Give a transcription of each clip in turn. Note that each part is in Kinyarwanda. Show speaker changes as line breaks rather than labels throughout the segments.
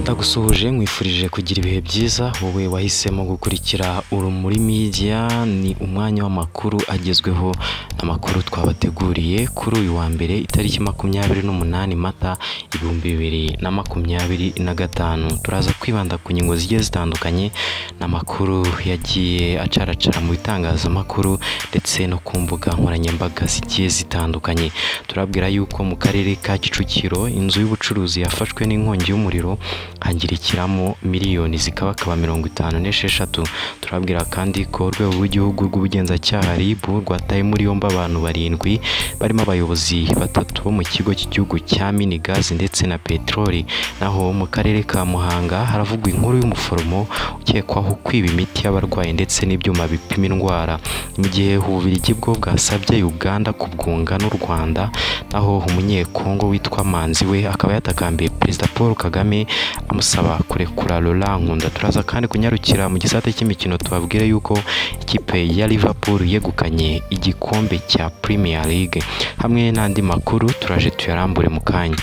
Ndagusuhuje nkwifurije kugira ibihe byiza, wowe wahisemo gukurikira Urumuri Media. Ni umwanya w'amakuru agezweho, amakuru twabateguriye kuri uyu wa mbere itariki 28 Mata 2025. Turaza kwibanda ku ngingo zigiye zitandukanye n'amakuru yagiye acaracara mu bitangazamakuru ndetse no ku mbuga nkoranyambaga zigiye zitandukanye. Turabwira yuko mu karere ka Kicukiro inzu y'ubucuruzi yafashwe n'inkongi y'umuriro hangirikiramo miliyoni zikabakaba 56. Turabwira kandi ko urwego rw'igihugu rw'ubugenzacyaha RIB rwataye muri yombi abantu 7 barimo abayobozi 3 bo mu kigo cy'igihugu cya Minigazi ndetse na peteroli. Naho mu karere ka Muhanga haravugwa inkuru y'umuforomo ukekwaho kwiba imiti y'abarwayi ndetse n'ibyuma bipima indwara, mu gihe Ububiligi bwo bwasabye Uganda kubwunga n'u Rwanda. Naho umunyekongo witwa Manzi we akaba yatakambiye Perezida Paul Kagame amusaba kurekura Laurent Nkunda. Turaza kandi kunyarukira mu gisate cy'imikino, tubabwire yuko ikipe ya Liverpool yegukanye igikombe cya Premier League, hamwe n'andi makuru turaje tuyarambure mu kanya.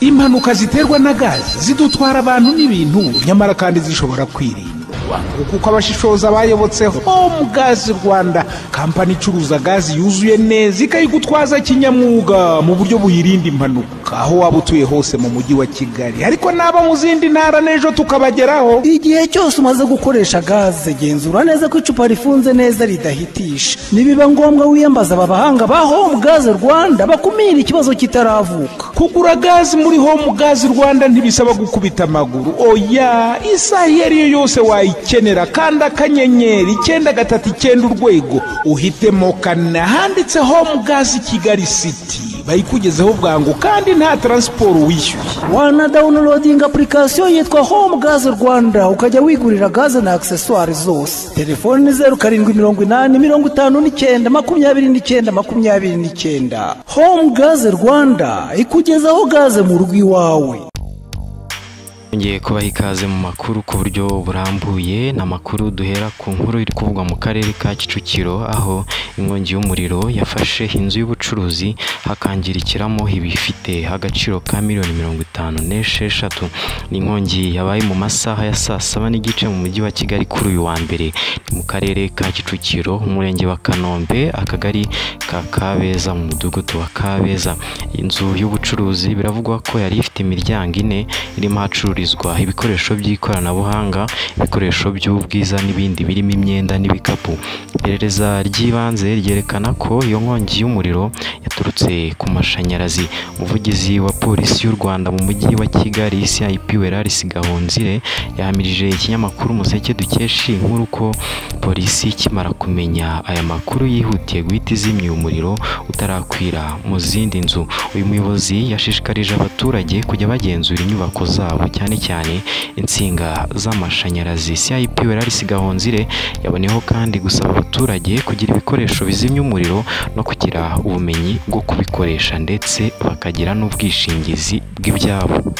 Impanuka ziterwa na gazi zidutwara abantu n'ibintu, nyamara kandi zishobora kwirindwa kuko abashishoza bayobotse Home Gas Rwanda, kampani icuruza gazi yuzuye neza ikayigutwaza kinyamwuga mu buryo buyirinda impanuka, aho waba utuye hose mu mujyi wa Kigali, ariko n'aba mu zindi ntara n'ejo tukabageraho.
Igihe cyose umaze gukoresha gaze, genzura neza ko icupa rifunze neza ridahitisha. Nibiba ngombwa wiyambaza aba bahanga ba Home Gas Rwanda bakumira ikibazo kitaravuka.
Kugura gazi muri Home Gas Rwanda ntibisaba gukubita amaguru, oya, isaha iyo ariyo yose wayikenera. Kandi *939# uhitemo 4 handitse Home Gas Kigali City, bayikugezeho bwangu kandi nta transport wishyuye.
Wana downloading application yitwa Home Gas Rwanda ukajya wigurira gaze na accessoires zose. Telefone ni 0780 59 29 29. Home Gas Rwanda ikugezaho gaze mu rugo iwawe.
Ngiye kubaha ikaze mu makuru ku buryo burambuye. Ni amakuru duhera ku nkuru iri kuvugwa mu karere ka Kicukiro, aho inkongi y'umuriro yafashe inzu y'ubucuruzi hakangirikiramo ibifite agaciro ka miliyoni 56. Ni inkongi yabaye mu masaha ya saa 7:30 mu mujyi wa Kigali kuri uyu wa mbere, mu karere ka Kicukiro, umurenge wa Kanombe, akagari ka Kabeza, mu mudugudu wa Kabeza. Inzu y'ubucuruzi biravugwa ko yari ifite imiryango 4 irimo hacururizwa ibikoresho by'ikoranabuhanga, ibikoresho by'ubwiza n'ibindi birimo imyenda n'ibikapu. Iperereza ry'ibanze ryerekana ko iyo nkongi y'umuriro yaturutse ku mashanyarazi. Umuvugizi wa polisi y'u Rwanda mu mujyi wa Kigali CIP Weraris Gahonzire yahamirije ikinyamakuru Umuseke dukesha inkuru ko polisi ikimara kumenya aya makuru yihutiye guhita izimya umuriro utarakwira mu zindi nzu. Uyu muyobozi yashishikarije abaturage kujya bagenzura inyubako zabo, cyane cyane insinga z'amashanyarazi. CIP Weraris Gahonzire yaboneyeho kandi gusaba abaturage kugira ibikoresho bizimya umuriro no kugira ubumenyi bwo kubikoresha, ndetse bakagira n'ubwishingizi bw'ibyabo.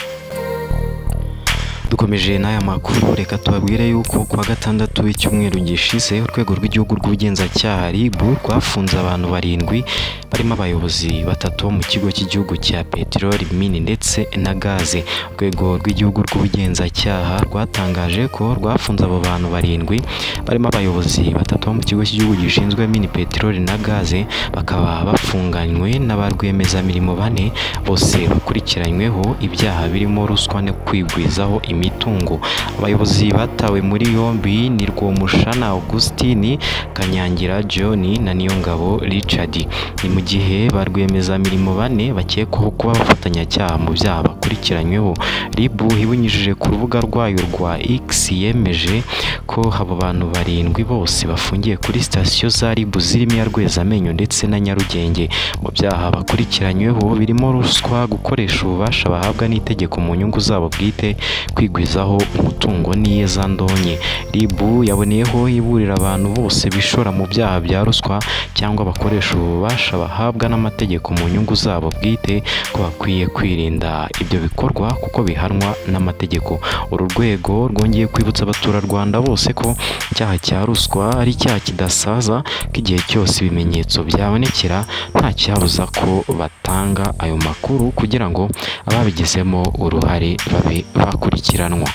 Dukomeje n'aya makuru, reka tubabwire yuko kuwa gatandatu w'icyumweru gishize urwego rw'igihugu rw'ubugenzacyaha RIB rwafunze abantu 7 barimo abayobozi 3 bo mu kigo cy'igihugu cya peteroli, mine ndetse na gaze. Urwego rw'igihugu rw'ubugenzacyaha rwatangaje ko rwafunze abo bantu 7 barimo abayobozi 3 bo mu kigo cy'igihugu gishinzwe mine, peteroli na gaze, bakaba bafunganywe n'aba rwiyemezamirimo 4 bose bakurikiranyweho ibyaha birimo ruswa no kwigwizaho imitungo. Abayobozi batawe muri yombi ni Rwomushana Augustine, Kanyangira John na Niyongabo Richard. Ni mu gihe ba rwiyemezamirimo 4 bakekwaho kuba abafatanyacyaha mu byaha bakurikiranyweho. RIB ibinyujije ku rubuga rwayo rwa X yemeje ko abo bantu 7 bose bafungiye kuri sitasiyo za RIB zirimo iya Rwezamenyo ndetse na Nyarugenge. Mu byaha bakurikiranyweho birimo ruswa, gukoresha ububasha bahabwa n'itegeko mu nyungu zabo bwite, kwigwizaho umutungo n'iyezandonke. RIB yaboneyeho iburira abantu bose bishora mu byaha bya ruswa cyangwa bakoresha ububasha bahabwa n'amategeko mu nyungu zabo bwite ko bakwiye kwirinda kwirinda ibyo bikorwa kuko bihanwa n'amategeko. Uru rwego rwongeye kwibutsa abaturarwanda bose ko icyaha cya ruswa ari icyaha kidasaza, ko igihe cyose ibimenyetso byabonekera nta cyabuza ko batanga ayo makuru kugira ngo ababigizemo uruhare babe bakurikiranwa.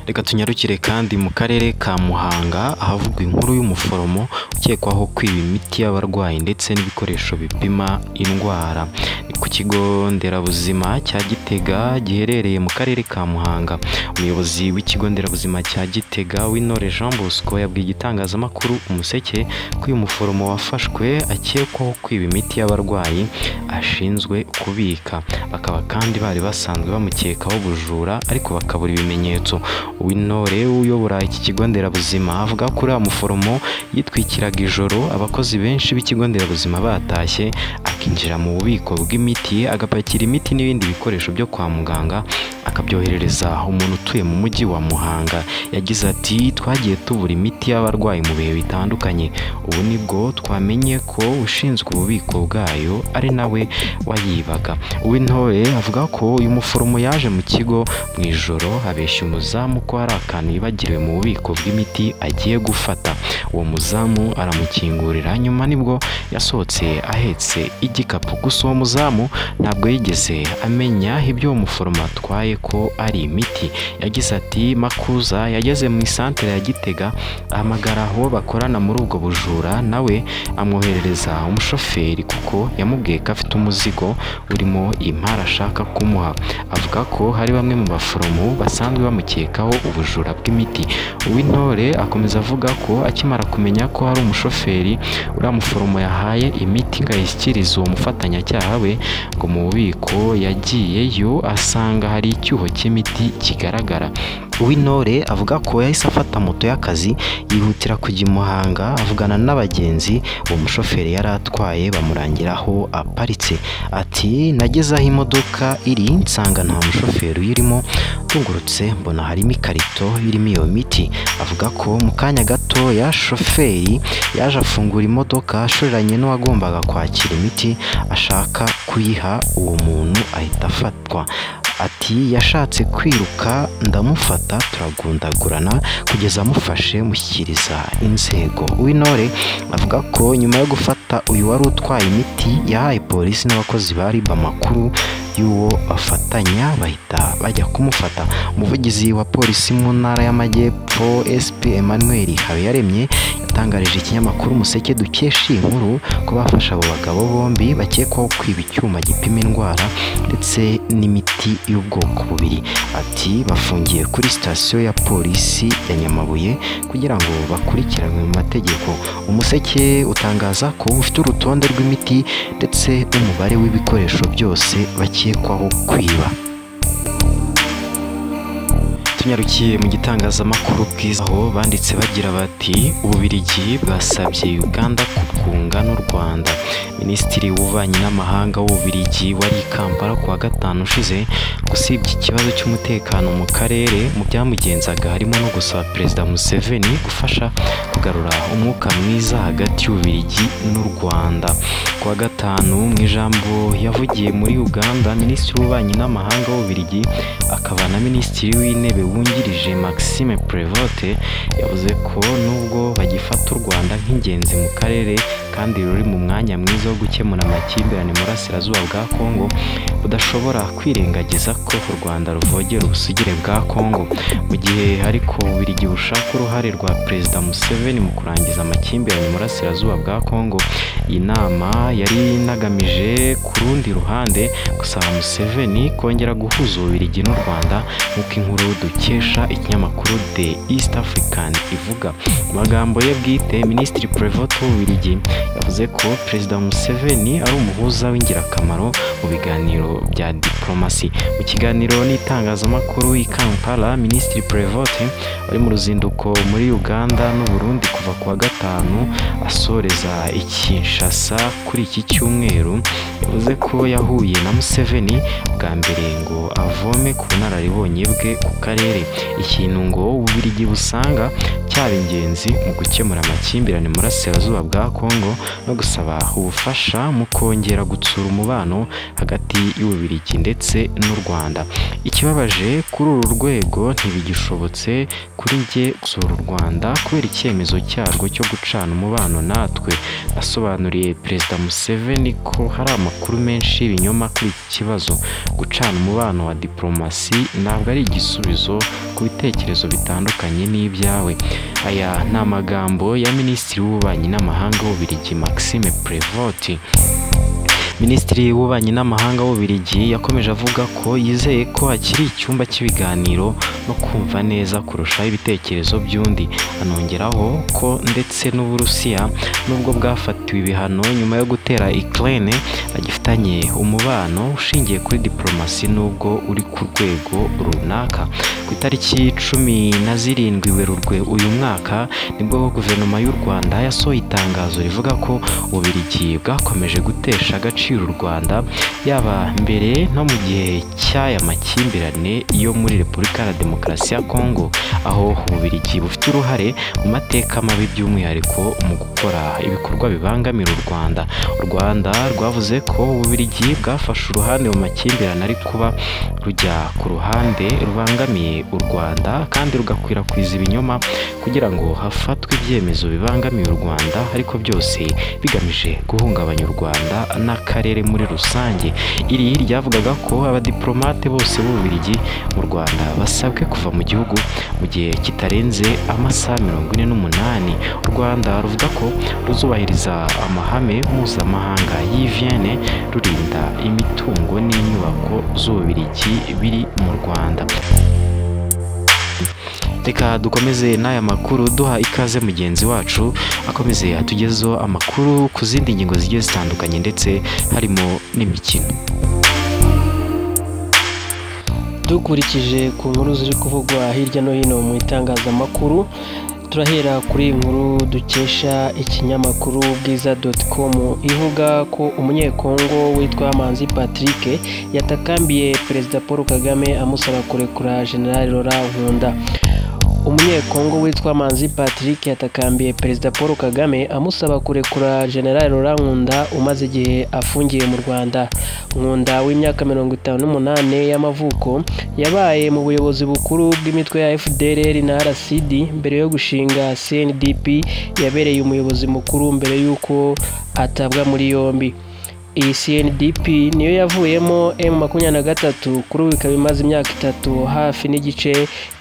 Reka tunyarukire kandi mu karere ka Muhanga ahavugwa inkuru y'umuforomo ukekwaho kwiba imiti y'abarwayi ndetse n'ibikoresho bipima indwara. Ni ku kigo nderabuzima cya Gitega giherereye mu karere ka Muhanga. Umuyobozi w'ikigo nderabuzima cya Gitega Wintore Jean Bosco yabwiye igitangazamakuru Umuseke ko uyu muforomo wafashwe akekwaho kwiba imiti y'abarwayi ashinzwe kubika. Bakaba kandi bari basanzwe bamukekaho ubujura ariko bakabura ibimenyetso. Wintore uyobora iki kigo nderabuzima avuga ko uriya muforomo yitwikiraga ijoro abakozi benshi b'ikigo nderabuzima batashye, akinjira mu bubiko bw'imiti agapakira imiti n'ibindi bikoresho byo kwa muganga akabyoherereza umuntu utuye mu mujyi wa Muhanga. Yagize ati twagiye tubura imiti y'abarwayi mu bihe bitandukanye, ubu nibwo twamenye ko ushinzwe ububiko bwayo ari nawe wayibaga. Uwintore avuga ko uyu muforomo yaje mu kigo mu ijoro abeshya umuzamu ko hari akantu yibagiriwe mu bubiko bw'imiti agiye gufata. Uwo muzamu aramukingurira, nyuma nibwo yasohotse ahetse igikapu. Gusa uwo muzamu ntabwo yigeze amenya ibyo uwo muforomo atwaye ko ari imiti. Yagize ati Makuza yageze mu isantere ya Gitega ahamagara uwo bakorana muri ubwo bujura, nawe amwoherereza umushoferi kuko yamubwiye ko afite umuzigo urimo impara ashaka kumuha. Avuga ko hari bamwe mu baforomo basanzwe bamukekaho ubujura bw'imiti. Uwintore akomeza avuga ko akimara kumenya ko hari umushoferi uriya muforomo yahaye imiti ngo ayishyikirize uwo mufatanyacyaha we, ngo mu bubiko yagiyeyo asanga hari icyuho cy'imiti kigaragara. Uwintore avuga ko yahise afata moto y'akazi yihutira kujya i Muhanga avugana n'abagenzi uwo mushoferi yari atwaye bamurangira aho aparitse. Ati nageze aho imodoka iri nsanga nta mushoferi uyirimo, tungurutse mbona harimo ikarito irimo iyo miti. Avuga ko mu kanya gatoya shoferi yaje afungura imodoka ashoreranye n'uwagombaga kwakira imiti ashaka kuyiha uwo muntu ahita afatwa. Ati yashatse kwiruka ndamufata turagundagurana kugeza amufashe mushyikiriza inzego. Uwintore avuga ko nyuma yo gufata uyu wari utwaye imiti yahaye polisi n'abakozi ba RIB amakuru y'uwo bafatanya bahita bajya kumufata. Umuvugizi wa polisi mu ntara y'Amajyepfo SP Emmanuel Habiyaremye yatangarije ikinyamakuru Umuseke dukesha iyi nkuru ko bafashe abo bagabo bombi bakekwaho kwiba icyuma gipima indwara ndetse n'imiti y'ubwoko bubiri. Ati bafungiye kuri sitasiyo ya polisi ya Nyamabuye kugira ngo bakurikiranwe mu mategeko. Umuseke utangaza ko ufite urutonde rw'imiti ndetse n'umubare w'ibikoresho byose bakekwaho kwiba. Tunyarukiye mu gitangazamakuru Bwiza aho banditse bagira bati Ububiligi bwasabye Uganda kubwunga n'u Rwanda. Minisitiri w'Ububanyi n'Amahanga w'Ububiligi wari i Kampala kuwa gatanu ushize, usibye ikibazo cy'umutekano mu karere, mu byamugenzaga harimo no gusaba Perezida Museveni gufasha kugarura umwuka mwiza hagati y'Ububiligi n'u Rwanda. Kuwa gatanu mu ijambo yavugiye muri Uganda, Minisitiri w'Ububanyi n'Amahanga w'Ububiligi akaba na Minisitiri w'Intebe wungirije Maxime Prevot yavuze ko nubwo bagifata u Rwanda nk'ingenzi mu karere kandi ruri mu mwanya mwiza wo gukemura amakimbirane mu burasirazuba bwa Kongo, budashobora kwirengagiza ko u Rwanda ruvogera ubusugire bwa Kongo. Mu gihe ariko Ububiligi bushaka uruhare rwa Perezida Museveni mu kurangiza amakimbirane mu burasirazuba bwa Kongo, iyi nama yari inagamije ku rundi ruhande gusaba Museveni kongera guhuza Ububiligi n'u Rwanda, nk'uko inkuru dukesha ikinyamakuru The East African ivuga. Mu magambo ye bwite, Minisitiri Prevot w'Ububiligi yavuze ko Perezida Museveni ari umuhuza w'ingirakamaro mu biganiro bya diplomasi. Mu kiganiro n'itangazamakuru i Kampala, Minisitiri Prevot wari mu ruzinduko muri Uganda n'u Burundi kuva kuwa gatanu asoreza i Kinshasa kuri iki cyumweru, yavuze ko yahuye na Museveni bwa mbere ngo avome ku bunararibonye bwe ku karere, ikintu ngo Ububiligi busanga cyaba ingenzi mu gukemura amakimbirane mu burasirazuba bwa Kongo no gusaba ubufasha mu kongera gutsura umubano hagati y'Ububiligi ndetse n'u Rwanda. Ikibabaje kuri uru rwego ntibigishobotse kuri njye gusura u Rwanda kubera icyemezo cyarwo cyo gucana umubano natwe. Nasobanuriye Perezida Museveni ko hari amakuru menshi y'ibinyoma kuri iki kibazo. Gucana umubano wa diplomasi ntabwo ari igisubizo ku bitekerezo bitandukanye n'ibyawe. Aya ni amagambo ya Minisitiri w'Ububanyi n'Amahanga w'Ububiligi Maxime Prevot. Minisitiri w'Ububanyi n'Amahanga w'Ububiligi yakomeje avuga ko yizeye ko hakiri icyumba cy'ibiganiro no kumva neza kurushaho ibitekerezo by'undi. Anongeraho ko ndetse n'Uburusiya nubwo bwafatiwe ibihano nyuma yo gutera Ukraine bagifitanye umubano ushingiye kuri diplomasi nubwo uri ku rwego runaka. Ku itariki 17 Werurwe uyu mwaka nibwo guverinoma y'u Rwanda yasohoye itangazo rivuga ko Ububiligi bwakomeje gutesha agaciro u Rwanda yaba mbere no mu gihe cy'aya makimbirane yo muri Repubulika ya Demokarasi ya Kongo, aho Ububiligi bufite uruhare mu mateka mabi by'umwihariko mu gukora ibikorwa bibangamira u Rwanda. U Rwanda rwavuze ko Ububiligi bwafashe uruhande mu makimbirane ari kuba rujya ku ruhande rubangamiye u Rwanda kandi rugakwirakwiza ibinyoma kugira ngo hafatwe ibyemezo bibangamiye u Rwanda, ariko byose bigamije guhungabanya u Rwanda n'akarere muri rusange. Iri ryavugaga ko abadiplomate bose b'Ububiligi mu Rwanda basabwe kuva mu gihugu mu gihe kitarenze amasaha 48. U Rwanda ruvuga ko ruzubahiriza amahame mpuzamahanga y'i Vienne rurinda imitungo n'inyubako z'Ububiligi biri mu Rwanda. Reka dukomeze n'aya makuru duha ikaze mugenzi wacu akomeze atugezeho amakuru ku zindi ngingo zigiye zitandukanye ndetse harimo n'imikino.
Dukurikije ku nkuru ziri kuvugwa hirya no hino mu itangazamakuru, turahera kuri iyi nkuru dukesha ikinyamakuru bwiza.com ivuga ko umunyekongo witwa Manzi Patrick yatakambiye Perezida Paul Kagame amusaba kurekura General Laurent Nkunda. Umunyekongo witwa Manzi Patrick yatakambiye Perezida Paul Kagame amusaba kurekura General Laurent Nkunda umaze igihe afungiye mu Rwanda. Nkunda w'imyaka 58 y'amavuko yabaye mu buyobozi bukuru bw'imitwe ya FDLR na RCD mbere yo gushinga CNDP, yabereye umuyobozi mukuru mbere y'uko atabwa muri yombi. Iyi CNDP niyo yavuyemo M23 kuri ubu ikaba imaze imyaka 3 hafi n'igice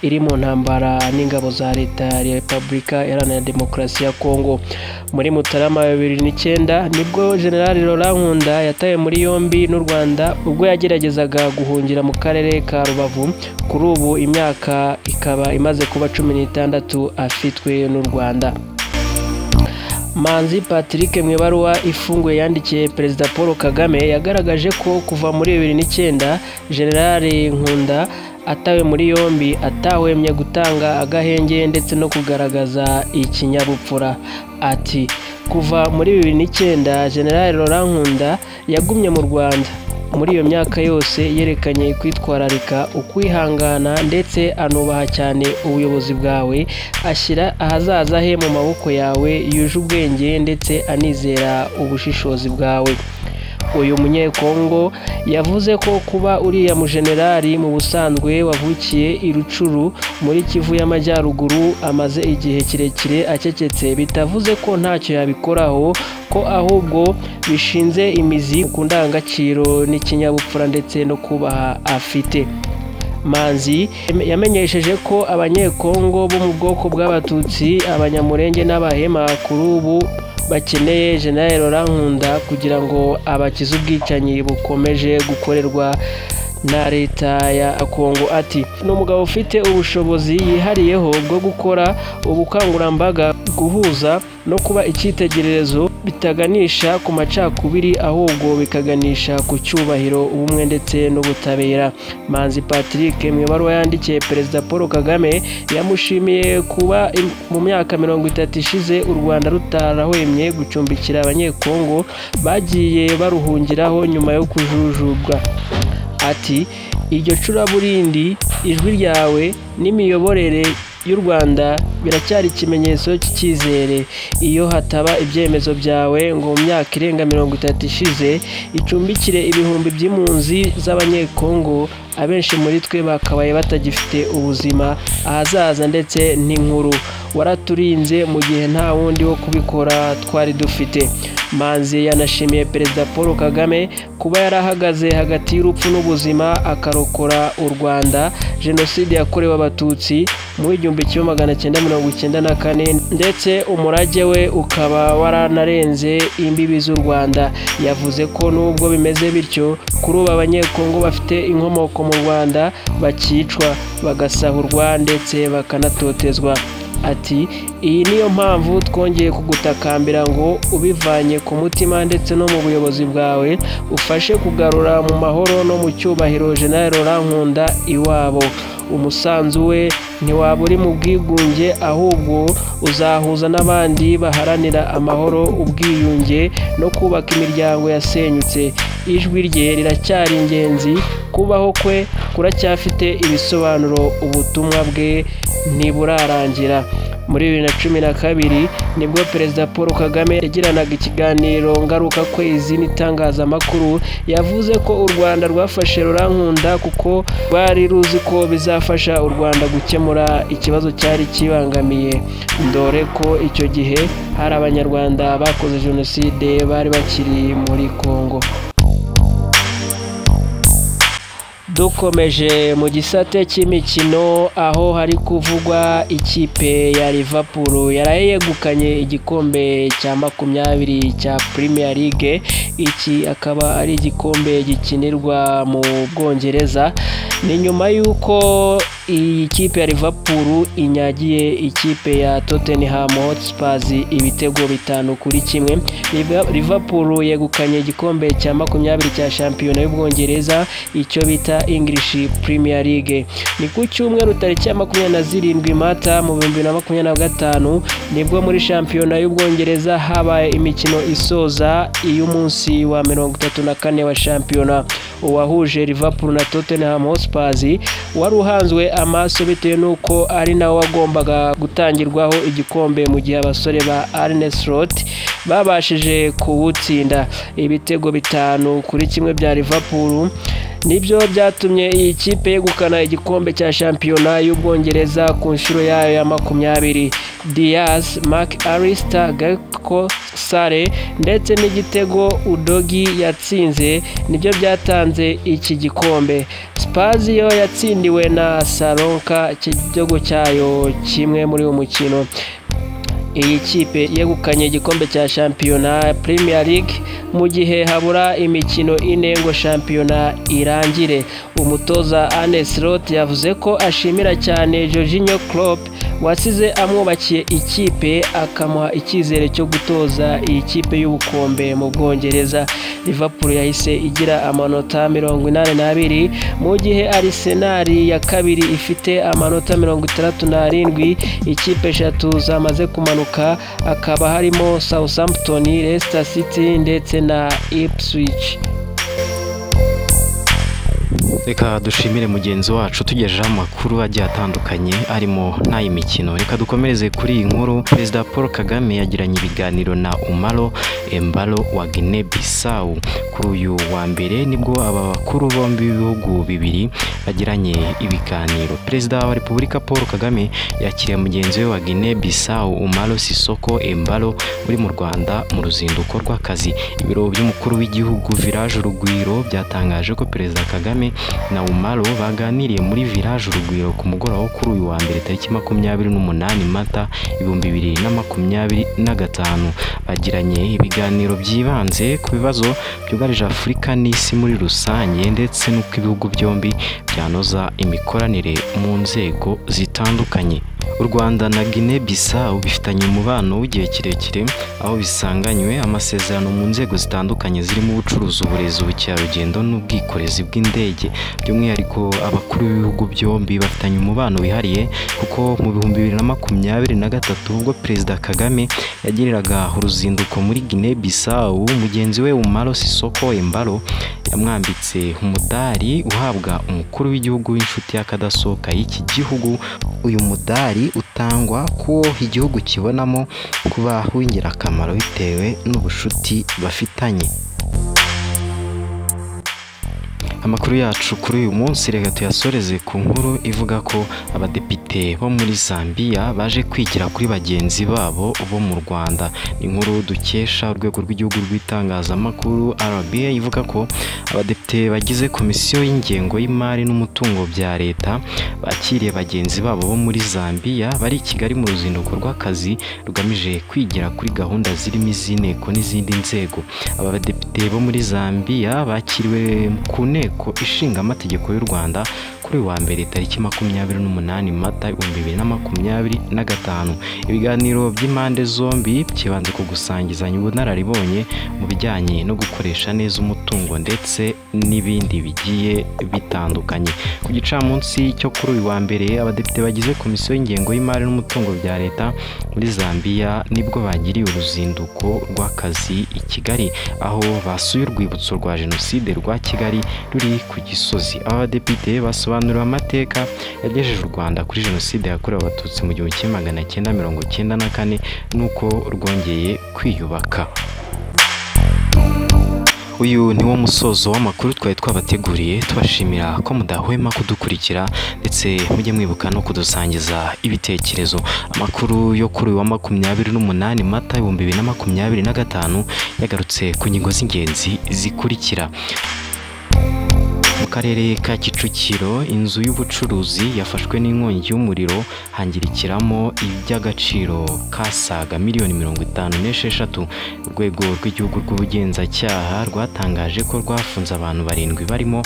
iri mu ntambara n'ingabo za leta ya Repubulika Iharanira Demokarasi ya Kongo. Muri Mutarama 2009 nibwo General Laurent Nkunda yatawe muri yombi n'u Rwanda ubwo yageragezaga guhungira mu karere ka Rubavu. Kuri ubu imyaka ikaba imaze kuba 16 afitwe n'u Rwanda. Manzi Patrick mu ibaruwa ifunguye yandikiye Perezida Paul Kagame yagaragaje ko kuva muri 2009 General Nkunda atawe muri yombi atahwemye gutanga agahenge ndetse no kugaragaza ikinyabupfura. Ati kuva muri 2009 General Laurent Nkunda yagumye mu Rwanda. Muri iyo myaka yose yerekanye kwitwararika, ukwihangana ndetse anubaha cyane ubuyobozi bwawe, ashyira ahazaza he mu maboko yawe yuje ubwenge ndetse anizera ubushishozi bwawe. Uyu munyekongo yavuze ko kuba uriya mujenerali mu busanzwe wavukiye i Rucuru muri Kivu y'Amajyaruguru amaze igihe kirekire acecetse bitavuze ko ntacyo yabikoraho, ko ahubwo bishinze imizi ku ndangagaciro n'ikinyabupfura ndetse no kubaha afite. Manzi yamenyesheje ko abanyekongo bo mu bwoko bw'Abatutsi, Abanyamurenge n'Abahema kuri ubu bakeneye General Laurent Nkunda kugira ngo abakize ubwicanyi bukomeje gukorerwa na leta ya Kongo. Ati ni umugabo ufite ubushobozi yihariyeho bwo gukora ubukangurambaga, guhuza no kuba icyitegererezo bitaganisha ku macakubiri ahubwo bikaganisha ku cyubahiro, ubumwe ndetse n'ubutabera. Manzi Patrick mu ibaruwa yandikiye Perezida Paul Kagame yamushimiye kuba mu myaka 30 ishize u Rwanda rutarahwemye gucumbikira abanyekongo bagiye baruhungiraho nyuma yo kujujubwa. Ati iryo curaburindi, ijwi ryawe n'imiyoborere y'u Rwanda biracyari ikimenyetso cy'icyizere. Iyo hataba ibyemezo byawe ngo mu myaka irenga 30 ishize icumbikire ibihumbi by'impunzi z'Abanyekongo, abenshi muri twe bakabaye batagifite ubuzima, ahazaza ndetse n'inkuru. Waraturinze mu gihe nta wundi wo kubikora twari dufite. Manzi yanashimiye Perezida Paul Kagame kuba yarahagaze hagati y'urupfu n'ubuzima akarokora u Rwanda Jenoside yakorewe Abatutsi mu 1994, ndetse umurage we ukaba waranarenze imbibi z'u Rwanda. Yavuze ko nubwo bimeze bityo, kuri ubu Abanyekongo bafite inkomoko mu Rwanda bakicwa, bagasahurwa ndetse bakanatotezwa. Ati iyi niyo mpamvu twongeye kugutakambira ngo ubivanye ku mutima ndetse no mu buyobozi bwawe ufashe kugarura mu mahoro no mu cyubahiro General Laurent Nkunda iwabo. Umusanzu we ntiwaba uri mu bwigunge, ahubwo uzahuza n'abandi baharanira amahoro, ubwiyunge no kubaka imiryango yasenyutse. Ijwi rye riracyari ingenzi, kubaho kwe kuracyafite ibisobanuro, ubutumwa bwe ntiburarangira. Muri 2012 nibwo Perezida Paul Kagame yagiranaga ikiganiro ngaruka kwezi n'itangazamakuru, yavuze ko u Rwanda rwafashe Laurent Nkunda kuko bari ruzi ko bizafasha u Rwanda gukemura ikibazo cyari kibangamiye, dore ko icyo gihe hari Abanyarwanda bakoze Jenoside bari bakiri muri Kongo. Dukomeje mu gisate cy'imikino, aho hari kuvugwa ikipe ya Liverpool yaraye yegukanye igikombe cya 20 cya Premier League. Iki akaba ari igikombe gikinirwa mu Bwongereza. Ni nyuma y'uko iyi kipe ya Liverpool inyagiye ikipe ya Tottenham Hotspur ibitego 5-1. Liverpool yegukanye igikombe cya 20 cya shampiyona y'Ubwongereza, icyo bita English Premier League. Ni ku cyumweru tariki ya 27 Mata mu 2025 nibwo muri shampiyona y'Ubwongereza habaye imikino isoza iy'umunsi wa 34 wa shampiyona. Uwahuje Liverpool na Tottenham Hotspur wari uhanzwe amaso bitewe n'uko ari nawe wagombaga gutangirwaho igikombe, mu gihe abasore ba Arne Slot babashije kuwutsinda. Ibitego 5-1 bya Liverpool nibyo byatumye iyi kipe yegukana igikombe cya shampiyona y'Ubwongereza ku nshuro yayo ya 20. Diaz, Mark Alister, Gakpo, Sare ndetse n'igitego Udogi yatsinze nibyo byatanze iki gikombe. Spurs yo yatsindiwe na Salonka igitego cyayo kimwe muri uyu mukino. Iyi kipe yegukanye igikombe cya shampiyona Premier League mu gihe habura imikino 4 ngo shampiyona irangire. Umutoza Arne Slot yavuze ko ashimira cyane Jorginho Klopp wasize amwubakiye ikipe akamuha icyizere cyo gutoza iyi kipe y'ubukombe mu Bwongereza. Liverpool yahise igira amanota 82 mu gihe Arsenal ya kabiri ifite amanota 67. Ikipe eshatu zamaze kumanuka akaba harimo Southampton, Leicester City ndetse na Ipswich.
Reka dushimire mugenzi wacu tugejeho amakuru agiye atandukanye arimo n'ay'imikino. Reka dukomereze kuri iyi nkuru. Perezida Paul Kagame yagiranye ibiganiro na Umaro Embalo wa Guinea Bissau kuri uyu wa mbere, nibwo aba bakuru bombi b'ibihugu bibiri bagiranye ibiganiro. Perezida wa Repubulika Paul Kagame yakiriye mugenzi we wa Guinea Bissau Umaro Sissoco Embalo uri mu Rwanda mu ruzinduko rw'akazi. Ibiro by'umukuru w'igihugu Village Urugwiro byatangaje ko Perezida Kagame na Umaro baganiriye muri Village Urugwiro ku mugoroba wo kuri uyu wa mbere tariki 28 Mata 2025. Bagiranye ibiganiro byibanze ku bibazo byugarije Afurika n'isi muri rusange, ndetse n'uko ibihugu byombi byanoza imikoranire mu nzego zitandukanye. U Rwanda na Guinea Bissau bifitanye umubano w'igihe kirekire, aho bisanganywe amasezerano mu nzego zitandukanye zirimo ubucuruzi, uburezi, ubukerarugendo n'ubwikorezi bw'indege. By'umwihariko abakuru b'ibihugu byombi bafitanye umubano wihariye, kuko mu 2023 ubwo Perezida Kagame yagiriraga uruzinduko muri Guinea Bissau, mugenzi we Umaro Sissoco Embalo yamwambitse umudari uhabwa umukuru w'igihugu w'inshuti y'akadasohoka y'iki gihugu. Uyu mudari Umudari utangwa kuwo igihugu kibonamo kuba w'ingirakamaro bitewe n'ubushuti bafitanye. Amakuru yacu kuri uyu munsi reka tuyasoreze ku nkuru ivuga ko abadepite bo muri Zambia baje kwigira kuri bagenzi babo bo mu Rwanda. Ni inkuru dukesha urwego rw'igihugu rw'itangazamakuru RBA, ivuga ko abadepite bagize komisiyo y'ingengo y'imari n'umutungo bya leta bakiriye bagenzi babo bo muri Zambia bari i Kigali mu ruzinduko rw'akazi rugamije kwigira kuri gahunda zirimo iz'inteko n'izindi nzego. Aba badepite bo muri Zambia bakiriwe ku nteko ishinga amategeko y'u Rwanda kuri uyu wa mbere tariki 28 Mata 2025. Ibiganiro by'impande zombi byibanze ku gusangizanya ubunararibonye mu bijyanye no gukoresha neza umutungo ndetse n'ibindi bigiye bitandukanye. Ku gicamunsi cyo kuri uyu wa mbere, abadepite bagize komisiyo y'ingengo y'imari n'umutungo bya leta muri Zambia nibwo bagiriye uruzinduko rw'akazi i Kigali, aho basuye urwibutso rwa Jenoside rwa Kigali ruri ku Gisozi. Aba badepite basobanuriwe amateka yagejeje u Rwanda kuri Jenoside yakorewe Abatutsi mu 1994 n'uko rwongeye kwiyubaka. Uyu ni wo musozo w'amakuru twari twabateguriye, tubashimira ko mudahwema kudukurikira ndetse mujye mwibuka no kudusangiza ibitekerezo. Amakuru yo kuri uyu wa 28 Mata 2025 yagarutse ku ngingo z'ingenzi zikurikira. Mu karere ka Kicukiro, inzu y'ubucuruzi yafashwe n'inkongi y'umuriro hangirikiramo iby'agaciro kasaga miliyoni 56. Urwego rw'igihugu rw'ubugenzacyaha rwatangaje ko rwafunze abantu 7 barimo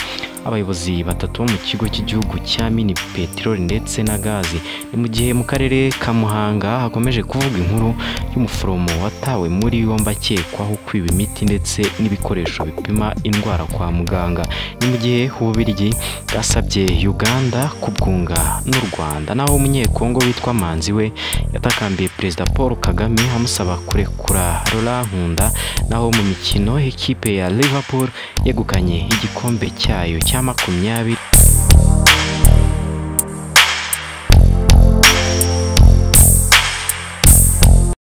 abayobozi 3 bo mu kigo cy'igihugu cya mini peteroli ndetse na gazi. Ni mu gihe mu karere ka Muhanga hakomeje kuvuga inkuru y'umuforomo watawe muri yombi akekwaho kwiba imiti ndetse n'ibikoresho bipima indwara kwa muganga. Ni mu gihe Ububiligi bwasabye Uganda kubwunga n'u Rwanda. Naho umunyekongo witwa Manzi we yatakambiye Perezida Paul Kagame amusaba kurekura Laurent Nkunda. Naho mu mikino, ikipe ya Liverpool yegukanye igikombe cyayo cya 20.